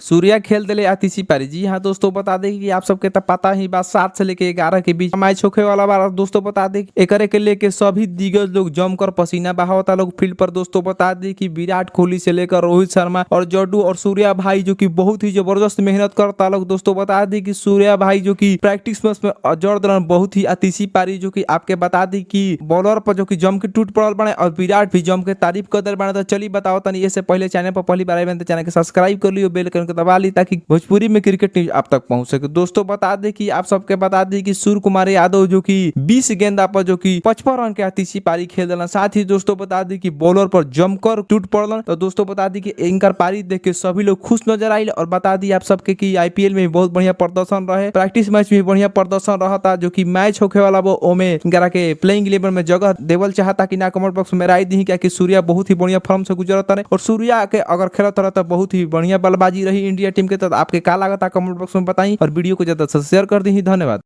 सूर्या खेल दिले आतिशी पारी। जी हाँ दोस्तों, बता दें कि आप सबके तो पता ही बा 7 से लेके 11 के बीच मैच होखे वाला बा। दोस्तों बता दें एकरे के लेके सभी दिग्गज लोग जमकर पसीना बहावता लोग फील्ड पर। दोस्तों बता दें कि विराट कोहली से लेकर रोहित शर्मा और जड्डू और सूर्या भाई जो कि बहुत ही जबरदस्त मेहनत करता लोग। दोस्तों बता दें कि सूर्या भाई जो कि प्रैक्टिस मैच में जड़ दौरान बहुत ही आतिशी पारी जो कि आपके बता दी कि बॉलर पर जो कि जम के टूट पड़ल बने और विराट भी जम के तारीफ कर दल बने। तो चलिए बताओ तनी, इससे पहले चैनल पर पहली बार आए तो चैनल के सब्सक्राइब कर लियो, बेल आइकन को दबा ली ताकि भोजपुरी में क्रिकेट न्यूज आप तक पहुंच सके। दोस्तों बता दे कि आप सबके बता दी कि सूर्य कुमार यादव जो कि 20 गेंदा पर जो कि 55 रन के आतिशी पारी खेल दिलन। साथ ही दोस्तों बता दी कि बॉलर पर जमकर टूट पड़लन। तो दोस्तों बता दी कि इनकर पारी देख के सभी लोग खुश नजर आये और बता दी आप सबके कि आईपीएल में बहुत बढ़िया प्रदर्शन रहे, प्रैक्टिस मैच में बढ़िया प्रदर्शन रहता, जो कि मैच होखे वाला वो ओमे इनकरा के प्लेइंग 11 में जगह देवल चाहता कि ना, कमेंट बॉक्स में राय दी। क्या कि सूर्या बहुत ही बढ़िया फॉर्म से गुजरता रहे और सूर्या के अगर खेलत रहा तो बहुत ही बढ़िया बल्लेबाजी रही इंडिया टीम के। तो आपके का लागत कमेंट बॉक्स में बताई और वीडियो को ज्यादा से शेयर कर दी। धन्यवाद।